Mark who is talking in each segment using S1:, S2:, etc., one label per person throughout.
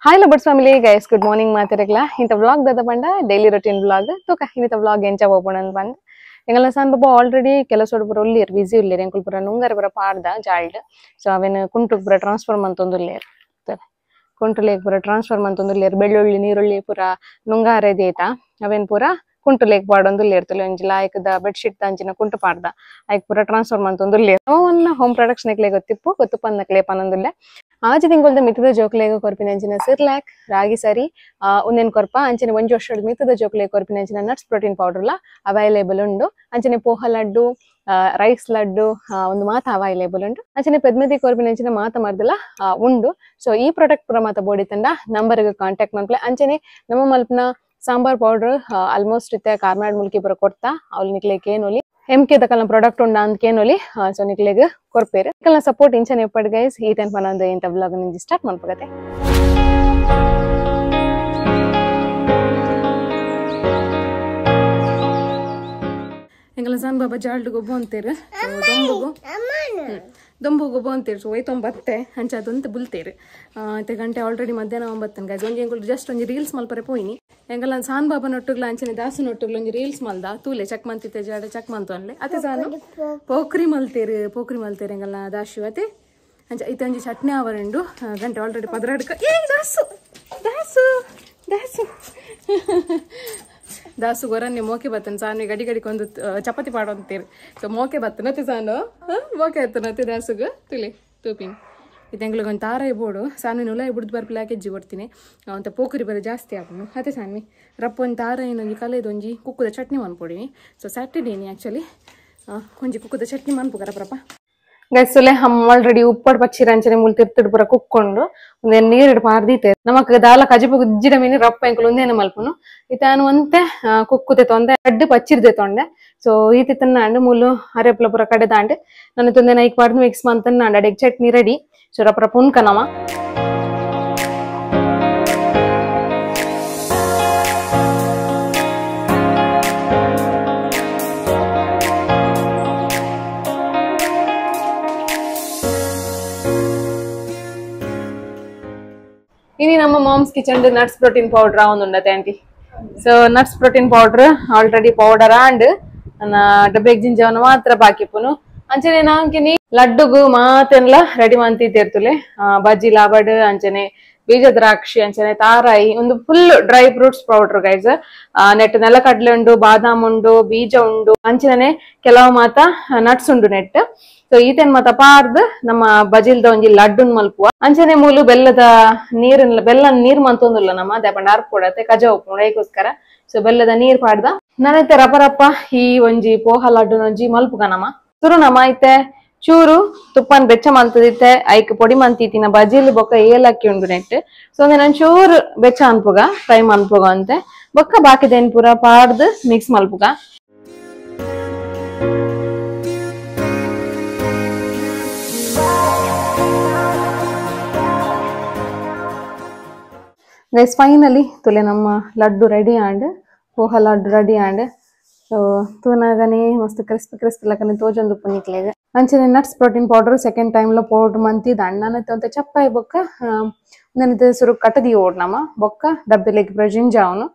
S1: Hi lovers family guys, good morning ಮಾತಿರಗ್ಲ. ಇಂಥ vlog ದಾದ ಬಂಡ daily routine vlog ತೋಕ ಇನ್ನಿತ vlog ಎಂಚ ಓಪನ್ ಅಂತ ಬಂದ್ ಎಂಗಲ ಸಾನ್ ಬಾಬಾ ಆಲ್ರೆಡಿ ಕೆಲಸ ಪೂರ ಉಳ್ಳೇರು ಬಿಸಿ ಉಳ್ಳೇರು ಎಂಕುಲ್ ಪೂರ ನುಂಗರ ಪೂರ ಪಾಡ್ದ ಜಾಲ್ಡ್. ಸೊ ಅವೇನು ಕುಂಟು ಪೂರ ಟ್ರಾನ್ಸ್ಫರ್ ಮಂತೊಂದುಲ್ಲೇರು ಕುಂಟುಲೇಕ್ ಪೂರ ಟ್ರಾನ್ಸ್ಫರ್ ಮಂತೊಂದುಲ್ಲೇರು ಬೆಳ್ಳುಳ್ಳಿ ನೀರುಳ್ಳಿ ಪೂರ ನುಂಗಾರೆ ದೇತ ಅವೇನ್ ಪೂರ ಕುಂಟುಲೇಕ್ ಪಾಡೊಂದುಲ್ಲೇರ್ತಲೆ ಒಂಜಿ ಲಾಯ್ಕದ ಬೆಡ್ಶೀಟ್ ಅಂಚಿನ ಕುಂಟು ಪಾಡ್ದ ಐಕ್ ಪೂರ ಟ್ರಾನ್ಸ್ಫರ್ ಮಂತೊಂದುಲ್ಲೇರು. ಅವನ್ನ ಹೋಮ್ ಪ್ರೊಡಕ್ಷನ್ ಎಕ್ಲೆ ಗೊತ್ತಿಪ್ಪು ಗೊತ್ತುಪನ್ನಕ್ಲೆ ಪನೊಂದುಲ್ಲೆ. ಆಜಿ ತಿಂಗೊಳ್ದ ಮಿತ್ತದ ಜೋಕ್ಲೆಗ್ ಕೊರ್ಪಿನ ಅಂಚಿನ ಸಿರ್ಲ್ಯಾಕ್ ರಾಗಿ ಸರಿ ಉಂದೆನ್ ಕೊರ್ಪ ಅಂಚನೆ ಒಂಜಿ ವರ್ಷದ ಮಿತ್ತದ ಜೋಕ್ಲೆಗ್ ಕೊರ್ಪಿನ ಅಂಚಿನ ನಟ್ಸ್ ಪ್ರೋಟೀನ್ ಪೌಡರ್ಲ ಅವೈಲೇಬಲ್ ಉಂಡು. ಅಂಚನೆ ಪೋಹ ಲಡ್ಡು ರೈಸ್ ಲಡ್ಡು ಒಂದು ಮಾತ ಅವೈಲೇಬಲ್ ಉಂಡು. ಅಂಚನೆ ಪೆದ್ಮದಿ ಕೊರ್ಪಿನ ಅಂಚಿನ ಮಾತ ಮರ್ದಲ ಉಂಡು. ಸೊ ಈ ಪ್ರಾಡಕ್ಟ್ ಪೂರ ಮಾತ ಬೋಡಿ ತಂಡ ನಂಬರ್ಗೆ ಕಾಂಟ್ಯಾಕ್ಟ್ ಮನ್ಪ್ಲೆ. ಅಂಚನೆ ನಮ್ಮ ಮಲ್ಪನ ಸಾಂಬಾರ್ ಪೌಡರ್ ಆಲ್ಮೋಸ್ಟ್ ಇತ್ತೆ ಕಾರ್ನಾಡ್ ಮುಲ್ಕಿ ಪೂರ ಕೊರ್ತಾ ಅವ್ಲು ನಿಕ್ಲೆಗ್ ಏನೊಲಿ ಎಂ ಕೆ ದಕಲ್ನ ಪ್ರಾಡಕ್ಟ್ ಉಂಡ ಅಂತ ಕೇನೊಲಿ. ಸೊ ನಿಕ್ಲೆಗ್ ಕೊರ್ಪೇರು ನಿಕಲ್ನ ಸಪೋರ್ಟ್ ಇಂಚನೆ ಎಪ್ಪಡ್ ಗೈಸ್. ಈ ಟೈಮ್ ಪನೊಂದು ಇಂತ ವ್ಲಾಗ್ ನಿಂಜಿ ಸ್ಟಾರ್ಟ್ ಮನ್ಪಗತೆ. ಎಂಗಲ ಸಾನ್ ಬಾಬಾ ಜಾಲ್ಡ್ ಗೊಬ್ಬ ಅಂತೀರು ದೊಂಬುಗು ದೊಂಬು ಗೊಬ್ಬ ಅಂತೀರು. ಸೊ ಒಯ್ತೊಂಬತ್ತೆ ಅಂಚ ಅದೊಂತ ಬುಲ್ತೇರು. ಮತ್ತೆ ಗಂಟೆ ಆಲ್ರೆಡಿ ಮಧ್ಯಾಹ್ನ ಒಂಬತ್ತನ ಗೈಸ್. ಒಂಜಿ ಎಂಕುಲು ಜಸ್ಟ್ ಒಂಜಿ ರೀಲ್ಸ್ ಮಲ್ಪರೆ ಪೋಯಿನಿ. ಎಂಗಲ ಸಾನ್ ಬಾಬಾ ನೊಟ್ಟುಗ್ಲ ಅಂಚನೆ ದಾಸು ನೊಟ್ಟುಗ್ಲ ಒಂಜಿ ರೀಲ್ಸ್ ಮಲ್ದ ತೂಲೆ ಚಕ್ ಮಂತಿತ್ತೆ ಜಾಡ ಚಕ್ ಮಂತು ಅನ್ಲೆ ಅತೆ ಸಾನು ಪೋಖ್ರಿ ಮಲ್ತೇರು ಪೋಖ್ರಿ ಮಲ್ತೇರು ಎಂಗಲ ದಾಶು ಅತೆ ಅಂಚ ಇತ್ತೆ ಒಂಜಿ ಚಟ್ನಿ ಆವರುಂಡು. ಗಂಟೆ ಆಲ್ರೆಡಿ 12 ಏ ದಾಸು ದಾಸು ದಾಸು ದಾಸು ಗೊರನ್ನೆ ಮೋಕೆ ಬತ್ತನ ಸಾನು ಗಡಿ ಗಡಿಗೆ ಒಂದು ಚಪಾತಿ ಪಾಡು ಅಂತೀರಿ. ಸೊ ಮೋಕೆ ಬತ್ತನತೆ ಸಾನು ಮೋಕೆ ಹತ್ತನತೆ ದಾಸುಗು ತುಲೆ ತೂಪಿನ ಇದು ಎಂಗ್ಳಿಗೆ ಒಂದು ತಾರ ಬೋಡು ಸಾನ್ವಿನ ಉಲಾಯಿ ಬುಡ್ದು ಬರ್ಪಿಲ್ಲ ಕೆಜ್ಜಿ ಕೊಡ್ತೀನಿ ಅಂತ ಪೋಕರಿ ಬರ ಜಾಸ್ತಿ ಆಪುನು ಅದೇ ಸಾನ್ವಿ ರಪ್ಪ ಒಂದು ತಾರ ಏನೊಂಜಿ ಕಲೆದೊಂಜಿ ಒಂಜಿ ಕುಕ್ಕುದ ಚಟ್ನಿ ಮನ್ಪೊಡಿನಿ. ಸೊ ಸ್ಯಾಟರ್ಡೇನಿ ಆ್ಯಕ್ಚುಲಿ ಒಂಜಿ ಕುಕ್ಕುದ ಚಟ್ನಿ ಮನ್ಪು ಕರಪ್ರಪ್ಪ ಗೈಸ್. ಸೊಲೆ ಹಮ್ ಆಲ್ರೆಡಿ ಉಪ್ಪಡ್ ಪಕ್ಷಿ ರಂಚನೆ ಮೂಲ ತಿರ್ತುಡು ಪೂರ ಕುಕ್ಕೊಂಡು ಒಂದೇ ನೀರು ಪಾರ್ದೀತೆ ನಮಕ್ ದಾಲ ಕಜಿಪು ಗುಜ್ಜಿಡ ಮೀನು ರಪ್ಪ ಎಂಕುಲು ಒಂದೇನ ಮಲ್ಪುನು ಇತಾನು ಒಂತೆ ಕುಕ್ಕುತೆ ತೊಂದೆ ಅಡ್ಡು ಪಚ್ಚಿರ್ದೆ ತೊಂಡೆ. ಸೊ ಈತಿ ತನ್ನಾಂಡು ಮೂಲು ಅರೆಪ್ಲ ಪೂರ ಕಡೆದಾಂಡು ನನ್ನ ತೊಂದೆ ನೈಕ್ ಪಾಡ್ದು ಮಿಕ್ಸ್ ಮಂತನ್ನಾಂಡು ಅಡೆಗ್ ಚಟ್ನಿ ರೆಡಿ. ಸೊ ರಪ್ಪ ರಪ್ಪ ಉಣ್ಕನಮ. ಇನಿ ನಮ್ಮ moms kitchen nuts protein powder ಒಂದುಂಡತೆ aunty. So nuts protein powder already powder and ನನ್ನ ಡಬ್ಬೆಗ್ ಜಿಂಜವನ ಮಾತ್ರ ಬಾಕಿ ಪುನು. ಅಂಚನೆ ನಾಂಕಿನಿ ಲಡ್ಡುಗು ಮಾತೆನ್ಲ ರೆಡಿ ಮಂತಿರ್ತುಲೆ ಬಜ್ಜಿ ಲಾಬಡ್ ಅಂಚನೆ ಬೀಜ ದ್ರಾಕ್ಷಿ ಅಂಚನೆ ತಾರಾಯಿ ಒಂದು full dry fruits powder guys. Net ನೆಲಕಡ್ಲೆ ಉಂಡು ಬಾದಾಮ್ ಉಂಡು ಬೀಜ ಉಂಡು ಅಂಚನೆ ಕೆಲವು ಮಾತ ನಟ್ಸ್ ಉಂಡು ನೆಟ್. ಸೊ ಈತೇನ್ ಮಾತ ಪಾರ್ದ್ ನಮ್ಮ ಬಜಿಲ್ದ ಒಂಜಿ ಲಡ್ಡುನ್ ಮಲ್ಪುವ. ಅಂಚನೆ ಮೂಲು ಬೆಲ್ಲದ ನೀರಿನ ಬೆಲ್ಲ ನೀರ್ ಮಂತೊಂದುಲ್ಲ ನಮ್ಮ ದೇಪಂಡ ಅರ್ಪೊಡತೆ ಕಜ ಉಪ್ಪುಂಡು ಐಕೋಸ್ಕರ. ಸೊ ಬೆಲ್ಲದ ನೀರ್ ಪಾಡ್ದ ನನೈತೆ ರಪರಪ್ಪ ಈ ಒಂಜಿ ಪೋಹ ಲಡ್ಡುನೊಂಜಿ ಮಲ್ಪುಗ ನಮ ತುರು ನಮ ಐತೆ ಚೂರು ತುಪ್ಪನ್ ಬೆಚ್ಚ ಮಂತದಿತ್ತೆ ಐಕ್ ಪೊಡಿ ಮಂತಿತ್ತಿನ ಬಜಿಲ್ ಬೊಕ್ಕ ಏಲಕ್ಕಿ ಉಂಡು ನೆಟ್. ಸೊ ನಾನು ಚೂರು ಬೆಚ್ಚ ಅನ್ಪುಗ ಫ್ರೈ ಮನ್ಪುಗ ಅಂತೆ ಬೊಕ್ಕ ಬಾಕಿದೇನ್ ಪೂರ ಪಾಡ್ದ್ ಮಿಕ್ಸ್ ಮಲ್ಪುಗ. ಗೈಸ್ ಫೈನಲಿ ತುಲೆ ನಮ್ಮ laddu ready and poha laddu ready and. So ತೂನಾಗನೆ ಮಸ್ತ್ ಕ್ರಿಸ್ಪ್ ಕ್ರಿಸ್ಪ್ ಲಕ್ಕನೆ ತೋಜೊಂದು ಪುನಿಕ್ಲೆಗ್. ಅಂಚನೆ nuts protein powder second time ಲ ಪೌಡರ್ ಮಂತಿದ ಅಣ್ಣನತ್ತೆ ಅಂತ ಚಪ್ಪಾಯಿ ಬೊಕ್ಕ ನನಗೆ ಸುರು ಕಟ್ಟದಿ ಓಡ್ ನಮ್ಮ ಬೊಕ್ಕ ಡಬ್ಬೆಲೆಗ್ ಜಿಂಜಾವನು.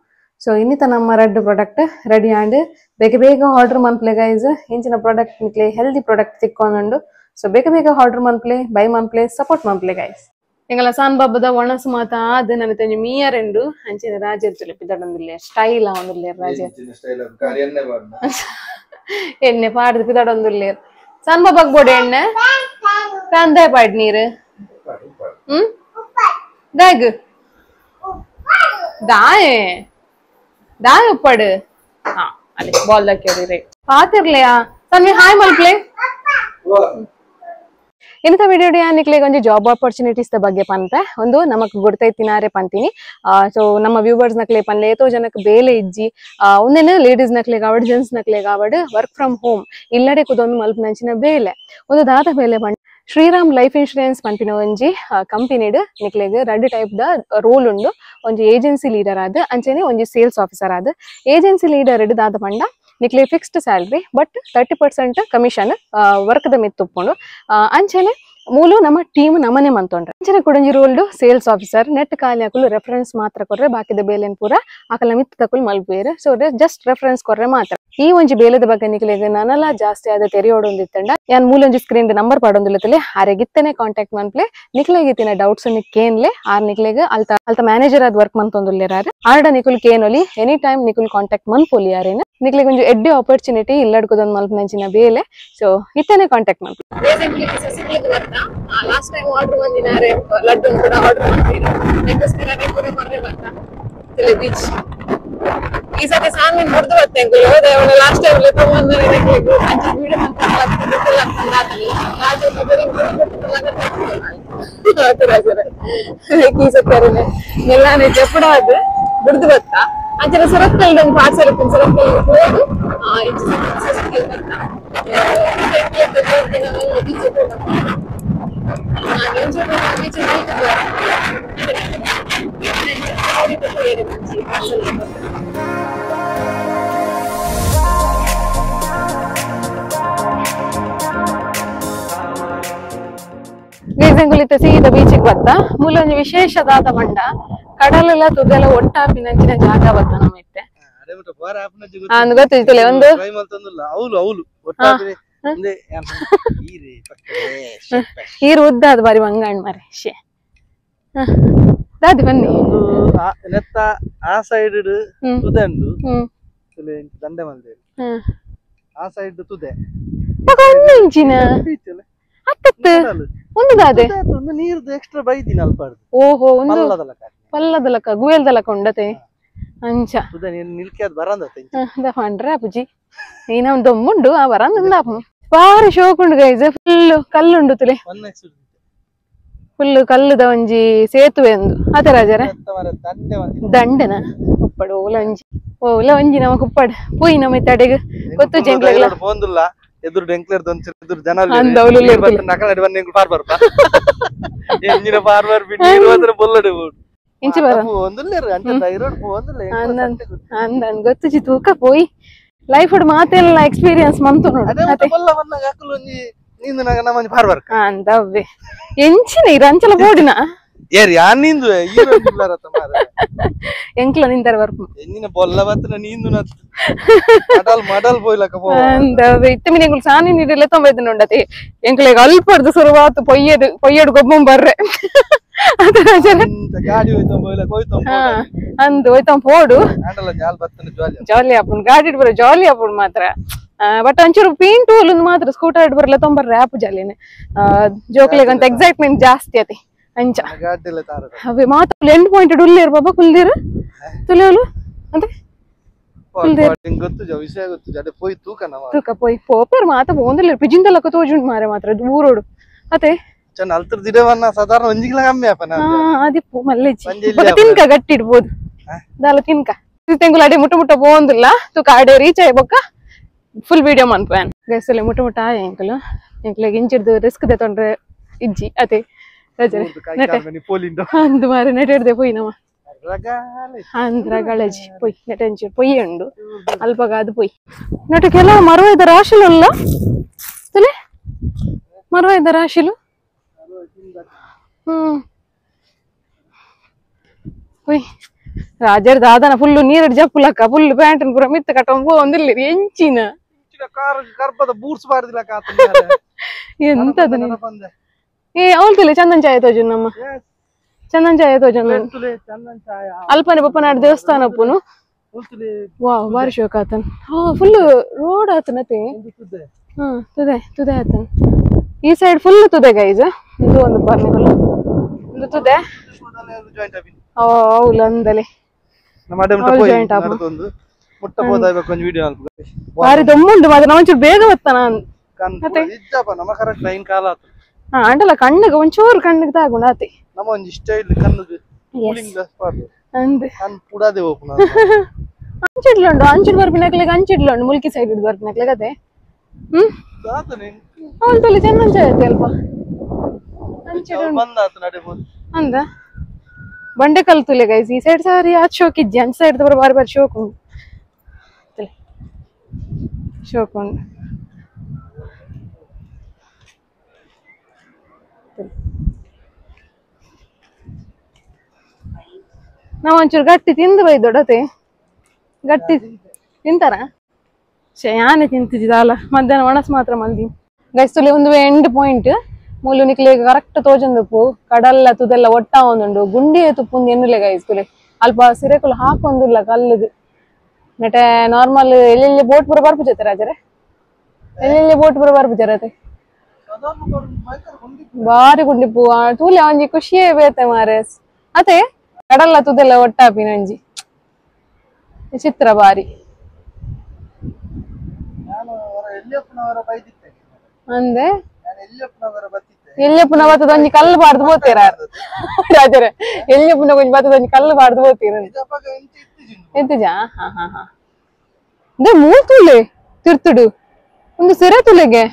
S1: ಸೊ ಇನ್ನಿತ ನಮ್ಮ red product ready and ಬೇಗ ಬೇಗ ಆರ್ಡರ್ ಮನ್ಪ್ಲೆ ಗೈಸ್. ಇಂಚಿನ ಪ್ರಾಡಕ್ಟ್ ನಿಕ್ಲೆ ಹೆಲ್ದಿ ಪ್ರಾಡಕ್ಟ್ ತಿಕ್ಕೊಂದುಂಡು. ಸೊ ಬೇಗ ಬೇಗ ಆರ್ಡರ್ ಮನ್ಪ್ಲೆ ಬೈ ಮನ್ಪ್ಲೆ ಸಪೋರ್ಟ್ ಮನ್ಪ್ಲೆ ಗೈಸ್. ಎಂಗಲ ಸಾನ್ ಬಾಬದ ಒಣಸು ಮಾತ ಅದು ನನ್ನ ತಂಜಿ ಮೀಯರೆಂಡು ಅಂಚಿನ ರಾಜರ್ ತುಲೆ ಪಿದಡೊಂದುಲ್ಲೆ ಸ್ಟೈಲ್ ಆವೊಂದುಲ್ಲೆ ರಾಜರ್ ಎಣ್ಣೆ ಪಾಡ್ದು ಪಿದಡೊಂದುಲ್ಲೆ ಸಾನ್ ಬಾಬಾಗ್ ಬೋಡು ಎಣ್ಣೆ ಕಾಂದಾಯ ಪಾಡ್ ನೀರು ದಾಗ್ ದಾಯೆ ದಾಯ ಉಪ್ಪಾಡು ಹಾ ಅಲ್ಲಿ ಬಾಲ್ ದಾಕಿ ಪಾತಿರ್ಲೆಯಾ ಸನ್ವಿ ಹಾಯ್ ಮಲ್ಪ್ಲೆ. ಇಂಥ ವಿಡಿಯೋ ನಿಕ್ಲೆಗ್ ಒಂಜಿ ಜಾಬ್ ಆಪರ್ಚುನಿಟೀಸ್ the ಬಗ್ಗೆ ಪನ್ಪೆ ಒಂದು ನಮಕ್ ಗುರ್ತೈತಿನಾರೆ ಪಂತೀನಿ. ಸೊ ನಮ್ಮ ವ್ಯೂವರ್ಸ್ ನಕ್ಲೆ ಪನ್ಲೆ ಏತೋ ಜನಕ್ಕೆ ಬೇಲೆ ಇಜ್ಜಿ ಒಂದೇನು ಲೇಡೀಸ್ ನಕ್ಲೆಗ್ ಆವಡ್ ಜೆಂಟ್ಸ್ ನಕ್ಲೆಗ್ ಆವಡ್ work from home ಇಲ್ಲಡೆ ಕುದೊಂದು ಮಲ್ಪನಂಚಿನ ಬೇಲೆ ಒಂದು ದಾದ ಬೇಲೆ ಪಂಡ ಶ್ರೀರಾಮ್ ಲೈಫ್ ಇನ್ಶೂರೆನ್ಸ್ ಪನ್ಪಿನ ಒಂಜಿ ಕಂಪನಿಡ್ ನಿಕ್ಲೆಗ್ ರಡ್ಡ್ type the roll ಉಂಡು. ಒಂಜಿ ಏಜೆನ್ಸಿ ಲೀಡರ್ ಆದ್ ಅಂಚನೆ ಒಂಜಿ ಸೇಲ್ಸ್ ಆಫೀಸರ್ ಆದ್. ಏಜೆನ್ಸಿ ಲೀಡರ್ ದಾದ ಪಂಡ ನಿಕ್ಲೆ fixed salary but 30% commission work the ಮಿತ್ತ್ ಉಪ್ಪುಂಡು. ಅಂಚನೆ ಮೂಲು ನಮ್ಮ ಟೀಮ್ ನಮನೆ ಮಂತೊಂಡ್ರೆ ಅಂಚನೆ ಕುಡಂಜಿ rolled sales officer net ಖಾಲಿ ಹಾಕಲು ರೆಫರೆನ್ಸ್ ಮಾತ್ರ ಕೊರ್ರೆ ಬಾಕಿದ ಬೇಲೆನ್ ಪೂರ ಆಕಲ ಮಿತ್ತ ತಕುಲ್ ಮಲ್ಪುವೆರ್ so just reference ಕೊರ್ರೆ ಮಾತ್ರ ಈ ಒಂಜಿ ಬೇಲೆದ ಬಗ್ಗೆ ನಿಕಲೆಗ್ ನನಲ ಜಾಸ್ತಿ ಆದ ತೆರಿಯೋಡೊಂದಿತ್ತಂಡ ಯಾನ್ ಮೂಲೊಂಜಿ ಸ್ಕ್ರೀನ್ ನಂಬರ್ ಪಾಡೊಂದುಲ್ಲತಲೆ ಆರೆಗಿತ್ತನೆ ಕಾಂಟ್ಯಾಕ್ಟ್ ಮನ್ಪ್ಲೆ ನಿಕಲೆಗಿತ್ತಿನ ಡೌಟ್ಸ್ ಕೇನ್ಲೆ ಆರ್ ನಿಕಲೆಗ್ ಅಲ್ತ ಅಲ್ತ ಮ್ಯಾನೇಜರ್ ಆದ್ ವರ್ಕ್ ಮಂತೊಂದುಲ್ಲೆರಾರ್ ಆರ್ಡ ನಿಕುಲ್ ಕೇನೊಲಿ ಎನಿ ಟೈಮ್ ನಿಕುಲ್ ಕಾಂಟ್ಯಾಕ್ಟ್ ಮನ್ಪೊಲಿ ಯಾರೇನ ನಿಕಲೆಗ್ ಒಂಜಿ ಎಡ್ಡೆ ಆಪರ್ಚುನಿಟಿ ಇಲ್ಲಡ್ಕೊದೊಂದು ಮಲ್ಪನಂಚಿನ ಬೇಲೆ ಸೊ ಇತ್ತನೆ ಕಾಂಟ್ಯಾಕ್ಟ್ ಮನ್ಪು last time order ಬಂದಿನಾರೆ ಲಡ್ಡು ಕೂಡ ಆರ್ಡರ್ ಮಾಡ್ತೀರಾ ಅದಕ್ಕೋಸ್ಕರ ಕೂಡ ಕೊರ್ರೆ ಬರ್ತಾ ಬೀಚ್ ಈ ಸತಿ ಸಾಮಿನ್ ಮುರಿದು ಬತ್ತೆ ಅಂಕುಲು ಹೋದೆ ಲಾಸ್ಟ್ ಟೈಮ್ ಈ ಸತಿ ನೆಲ್ಲಾನೆ ಜಪ್ಪಡಾದ್ ಬುಡ್ದು ಬತ್ತ ಅಂಚನೆ ಸುರತ್ಕಲ್ ಒಂದು ಪಾರ್ಸಲ್ ಸುರತ್ಕಲ್ ಹೋದು ಬರ್ತಾ ಸೀದಾ ಬೀಚಿಗೆ ಬತ್ತ ಮೂಲೊಂಜಿ ವಿಶೇಷ ದಾದ ಮಂಡ ಕಡಲೆಲ್ಲ ತುದೆಲ್ಲ ಒಟ್ಟಾಪಿನಂಚಿನ ಜಾಗ ಬತ್ತ ನಮ್ಮ ಇತ್ತೆ ಗೊತ್ತಿತ್ತಲ್ಲ ಒಂದು ಈರು ಉದ್ದ ಅದು ಬಾರಿ ಮಂಗಣ್ಣ ಮಾರೆ ಶೇ ದಾದಿ ಬನ್ನಿ
S2: ನೆತ್ತ ಆ ಸೈಡ್ ತುದೆ ಉಂಡು ದಂಡೆ ಮಲ್ದೇರು ಆ ಸೈಡ್ ತುದೆ
S1: ಅತ್ತತ್ತು ಒಂದು ದಾದೆ
S2: ನೀರ್ದು ಎಕ್ಸ್ಟ್ರಾ ಬೈದಿನ ಅಲ್ಪ
S1: ಓಹೋ ಒಂದು ಪಲ್ಲದಲಕ ಗುವೆಲ್ದಲಕ ಉಂಡತೆ ಅಂಚ
S2: ತುದೆ ನಿಲ್ಕೆ ಅದು ಬರಂದ
S1: ಪಂಡ್ರೆ ಅಪ್ಪುಜಿ ನೀನ ಒಂದು ದೊಮ್ಮುಂಡು ಆ ಬರಂದ ಬಾರಿ ಶೋಕುಂಡು ಗೈಸ್ ಫುಲ್ ಕಲ್ಲುಂಡು ತುಲೆ ಫುಲ್ ಕಲ್ಲುದ ಒಂಜಿ ಸೇತುವೆ ಒಂದು ಆತ ರಾಜರೇ ದಂಡೆನ ಉಪ್ಪಡು ಓಲ ಒಂಜಿ ಓಲ ಒಂಜಿ ನಮ ಕುಪ್ಪಡು ಪೋಯಿ ನಮ್ಮ ತಡೆಗ್ ಗೊತ್ತು ಜಂಗ್ಲೆಗ್ಲ
S2: ಪೋಂದುಲ್ಲ ಎದುರು ಡೆಂಕ್ಲೇರ್ ದೊಂಚ ಎದುರು ಜನ ನಕಲ ನಡಿ ಬಂದು ಪಾರ್ ಬರ್ಪ ಎಂಜಿನ ಪಾರ್ ಬರ್ ಬಿಟ್ಟು ನೀರು ಹೋದ್ರೆ ಬೊಲ್ಲಡೆ
S1: ಇಂಚ ಬರ
S2: ಪೋಂದುಲ್ಲೇರು ಅಂಚ ಧೈರ್ಯ ಪೋಂದುಲ್ಲ
S1: ಅಂದನ್ ಗೊತ್ತು ತೂಕ ಪೋಯಿ ಲೈಫ್ ಮಾತೆಲ್ಲ ಎಕ್ಸ್ಪೀರಿಯನ್ಸ್ ಮಂತು ನೋಡು ಅಂದವ್ವೆ ಎಂಚಿನ ಇರ ಅಂಚಲ ಬೋಡಿನ
S2: ಏರಿ ಯಾನ್ ನಿಂದು
S1: ಎಂಕ್ಲ ನಿಂತರ ಬರ್ಪು
S2: ಎಂಜಿನ ಬೊಲ್ಲ ಬತ್ತನ ನೀಂದು ಮಡಲ್ ಮಡಲ್ ಪೋಯ್ಲಕ ಪೋ
S1: ಅಂದವ್ವೆ ಇತ್ತ ಮಿನಿ ಎಂಕುಲು ಸಾನಿ ನೀರೆಲ್ಲ ತೊಂಬೈದು ಉಂಡತಿ ಎಂಕ್ಲೆಗ್ ಅಲ್ಪರ್ದು ಸುರುವಾತು ಪೊಯ್ಯದು ಪೊಯ್ಯಡು ಗೊಬ್ಬಂ ಬರ್ರೆ
S2: ಗಾಡಿ ಹೋಯ್ತಂ ಪೋಯ್ಲಕ ಹೋಯ್ತಂ
S1: ಅಂದು ಹೋಯ್ತಂ ಪೋಡು
S2: ಜಾಲಿ
S1: ಆಪುಂಡು ಗಾಡಿ ಬರ ಜಾಲಿ ಆಪುಂಡು ಮಾತ್ರ ಬಟ್ ಒಂಚೂರು ಪೀಂಟು ಒಂದು ಮಾತ್ರ ಸ್ಕೂಟರ್ ಬರಲ್ಲ ತೊಂಬರ್ರೆ ಆಪು ಜಾಲಿನೆ ಜೋಕ್ಲೆಗ್ ಅಂತ ಎಕ್ಸೈಟ್ಮೆಂಟ್ ಜಾಸ್ತಿ ಅತಿ ಅಂಚ ಅವೇ ಮಾತ್ರ ಎಂಡ್ ಪಾಯಿಂಟ್ ಉಲ್ಲೇರು ಬಾಬಾ ಕುಲ್ದಿರು ತುಲಿಯೋಲು ಅಂತ ತೂಕ ಪೋಯ್ ಪೋಪರ್ ಮಾತ ಪೋಂದಿಲ್ಲ ಪಿಜಿಂದಲಕ್ಕ ತೋಜುಂಡು ಮಾರೆ ಮಾತ್ರ ಊರೋಡು ಅತೆ
S2: ಸಾಧಾರಣ ಒಂಜಿಗ್ಲ ಕಮ್ಮಿ ಆಪನ
S1: ಅದಿಪ್ಪು ಮಲ್ಲೆಜ್ಜಿ ತಿನ್ಕ ಗಟ್ಟಿ ಇಡ್ಬೋದು ದಾಲ ತಿನ್ಕ ತೆಂಗುಲ ಅಡೆ ಮುಟ್ಟ ಮುಟ್ಟ ಪೋಂದಿಲ್ಲ ತೂಕ ಅಡೆ ರೀಚ್ ಆಯ್ ಬೊಕ್ಕ ಫುಲ್ ವಿಡಿಯೋ ಮನ್ಪೇನ್ ಗೈಸಲ್ಲಿ ಮುಟ್ಟ ಮುಟ್ಟ ಆಯ ಎಂಕಲು ಎಂಕ್ಲೆಗ್ ಇಂಚಿಡ್ದು ರಿಸ್ಕ್ ದೆ ತೊಂದ್ರೆ ಇಜ್ಜಿ ಅತೆ ಅಂದು ಮಾರೆ ನೆಟೆಡ್ದೆ ಪೋಯಿ ನಮ್ಮ ಅಂದ್ರ ಗಳಜಿ ಪೊಯ್ ನೆಟೆಂಚಿ ಪೊಯ್ಯೆ ಉಂಡು ಅಲ್ಪಗ ಅದು ಪೊಯ್ ನಟ ಕೆಲವು ಮರುವ ಇದ್ದ ರಾಶಿಲು ಅಲ್ಲ ತುಲೆ ಮರುವ ಇದ್ದ ರಾಶಿಲು ಪೊಯ್ ರಾಜರ್ ದಾದನ ಫುಲ್ಲು ನೀರು ಜಪ್ಪುಲಕ್ಕ ಫುಲ್ ಪ್ಯಾಂಟ್ ಪೂರ ಮಿತ್ತ ಕಟ್ಟೊಂಬ ಒಂದಿಲ್ಲ ಎಂಚಿನ ಎಂತದ ಏ ಅವಳ್ತಿಲ್ಲ ಚಂದನ್ ಚಾಯ ತೋಜು ನಮ್ಮ ಚಂದನ್ ಚಾಯ ತೋಜು ಅಲ್ಪನೆ ಬಪ್ಪನಾಡ್ ದೇವಸ್ಥಾನ ಅಪ್ಪನು ವಾ ಬಾರಿ ಶೋಕ ಆತನ್ ಫುಲ್ ರೋಡ್ ಆತನತೆ ತುದೆ ತುದೆ ಆತನ್ ಈ ಸೈಡ್ ಫುಲ್ ತುದೆ ಗೈಸ್ ಇದು ಒಂದು ಬರ್ನಿಗಲ್ಲ ಒಂದು ತುದೆ ಹೌದು ಬಾರಿ ದೊಮ್ಮುಂಡು ಮಾತ್ರ ನಮ್ಮ ಒಂಚೂರು ಬೇಗ ಬತ್ತಾನ ಅಂಡಲ್ಲ ಕಣ್ಣಿಗೆ ಒಂಚೂರು ಕಣ್ಣಿಗೆ ತಾಗುಣ ಆತಿ ಅಂಚಿಡ್ಲುಂಡು ಅಂಚಿಡ್ ಬರ್ಪಿನಕ್ಲೆಗ್ ಅಂಚಿಡ್ಲುಂಡು ಮುಲ್ಕಿ ಸೈಡ್ ಬರ್ಪಿನಕ್ಲೆಗ್ ಅದೇ ಹೌದು ಚೆನ್ನಂಚ ಐತಿ ಅಲ್ಪ ಅಂದ ಬಂಡೆ ಕಲ್ತುಲೆ ಗೈಸ್ ಈ ಸೈಡ್ ಸಾರಿ ಆತ್ ಶೋಕ್ ಇಜ್ಜಿ ಅಂಚ ಸೈಡ್ ಬರ ಬಾರಿ ಬಾರಿ ಶೋಕ್ ಉಂಡು ಶೋಕ್ ಉಂಡು ನಾವು ಒಂಚೂರು ಗಟ್ಟಿ ತಿಂದು ಬೈ ದೊಡ್ಡತೆ ಗಟ್ಟಿ ತಿಂತಾರ ಯಾನೆ ತಿಂತಿದ್ದಾಲ ಮಧ್ಯಾಹ್ನ ಒಣಸ್ ಮಾತ್ರ ಮಲ್ದಿ ಗೈಸ್ ತುಲೆ ಒಂದು ಎಂಡ್ ಪಾಯಿಂಟ್ ಮೂಲು ನಿಕ್ಲೆ ಕರೆಕ್ಟ್ ತೋಜೊಂದುಪ್ಪು ಕಡಲ್ಲ ತುದೆಲ್ಲ ಒಟ್ಟ ಒಂದುಂಡು ಗುಂಡಿಯ ತುಪ್ಪುಂದು ಎನ್ನುಲೆ ಗೈಸ್ ತುಲೆ ಅಲ್ಪ ಸಿರೆಕುಲು ಹಾಕೊಂದಿಲ್ಲ ಕಲ್ಲುದು ನೆಟೆ ನಾರ್ಮಲ್ ಎಲ್ಲೆಲ್ಲಿ ಬೋಟ್ ಪೂರ ಬರ್ಪುಜತೆ ರಾಜರೇ ಎಲ್ಲೆಲ್ಲಿ ಬೋಟ್ ಪೂರ ಬರ್ಪುಜರತೆ ಬಾರಿ ಗುಂಡಿಪ್ಪು ತೂಲೆ ಒಂಜಿ ಖುಷಿಯೇ ಬೇತೆ ಮಾರೇಸ್ ಅತೆ ಕಡಲ್ಲ ತುದೆಲ್ಲ ಒಟ್ಟಾಪಿನ ಒಂಜಿ ವಿಚಿತ್ರ ಬಾರಿ ಅಂದೆ ಎಲ್ಲಿಯಪ್ಪನ ಬತ್ತದ ಒಂಜಿ ಕಲ್ಲು ಬಾರ್ದು ಬೋತೀರ ರಾಜರೇ ಎಲ್ಲಿಯಪ್ಪನ ಒಂಜಿ ಬತ್ತದ ಒಂಜಿ ಕಲ್ಲು ಬಾರ್ದು ಬೋತೀರ ಎಂತಜಾ ಹಾ ಹಾ ಹಾ ಇದೆ ಮೂರು ತುಲೆ ತಿರ್ತುಡು ಒಂದು ಸಿರೆ ತುಲೆಗೆ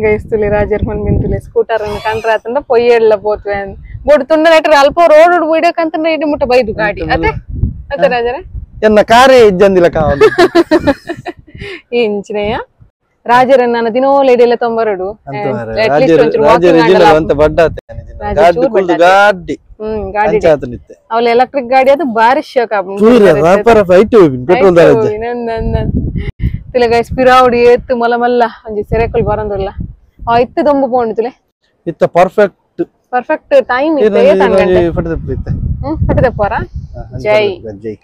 S1: ಗೈಸ್ ತುಲೆ ರಾಜರ್ ಮನ್ ಮಿಂತುಲೆ ಸ್ಕೂಟರ್ ಅನ್ನು ಕಂಡ್ರಾತಂದ ಪೊಯ್ಯೆಲ್ಲ ಪೋತ್ವೆ ಬೋಡು ತುಂಡ ನೆಟ್ರೆ ಅಲ್ಪ ರೋಡ್ ಬಿಡಕಂತ ಇಡಿ ಮುಟ್ಟ ಬೈದು ಗಾಡಿ ಅದೇ ಅದೇ ರಾಜರೇ
S2: ಎನ್ನ ಕಾರೇ ಇಜ್ಜಂದಿಲ್ಲ ಕಾವಲು
S1: ಇಂಚಿನೆಯ ರಾಜರ ನನ್ನ ದಿನೋ ಲೇಡಿ ತೊಂಬರಡು
S2: ಗಾಡಿ
S1: ಗಾಡಿ ಅವಳ ಎಲೆಕ್ಟ್ರಿಕ್ ಗಾಡಿ ಅದು ಬಾರಿ ಶೋಕ್ ತುಲೆ ಗೈಸ್ ಪಿರಾವಡಿ ಏತ್ತು ಮಲ್ಲ ಮಲ್ಲ ಒಂಜಿ ಸೆರೆಕುಲ್ ಬರಂದುಲ್ಲ ಆ ಇತ್ತು ದೊಂಬು ಪೋಂಡು ತುಲೆ
S2: ಇತ್ತ perfect
S1: perfect time ಇತ್ತೆ ಏತ್ ಗಂಟೆ ಫಟದೆ ಪೋರ ಜೈ
S2: ಜೈ.